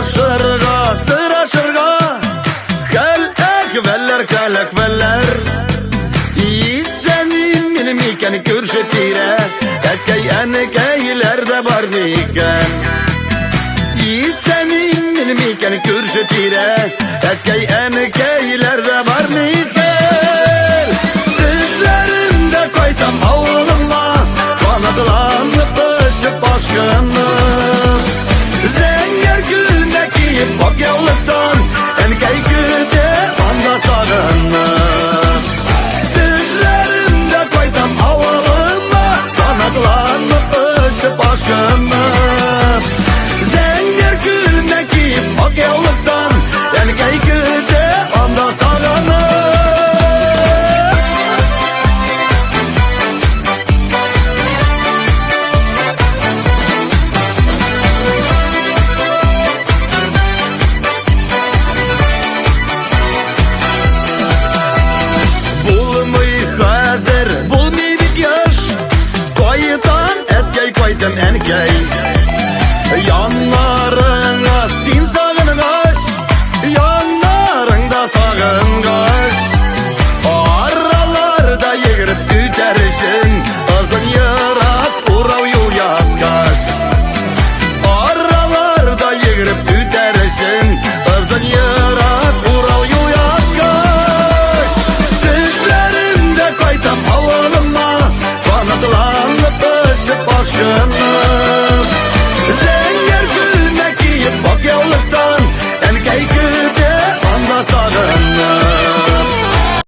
Сорашырга, сорашырга, хәл әхвәлләр, хәл әхвәлләр. Исән имин микән күрше тирә, әткәй әнекәйләр дә бар микән? Исән имин микән күрше тирә, әткәй әнекәйләр дә бар микән?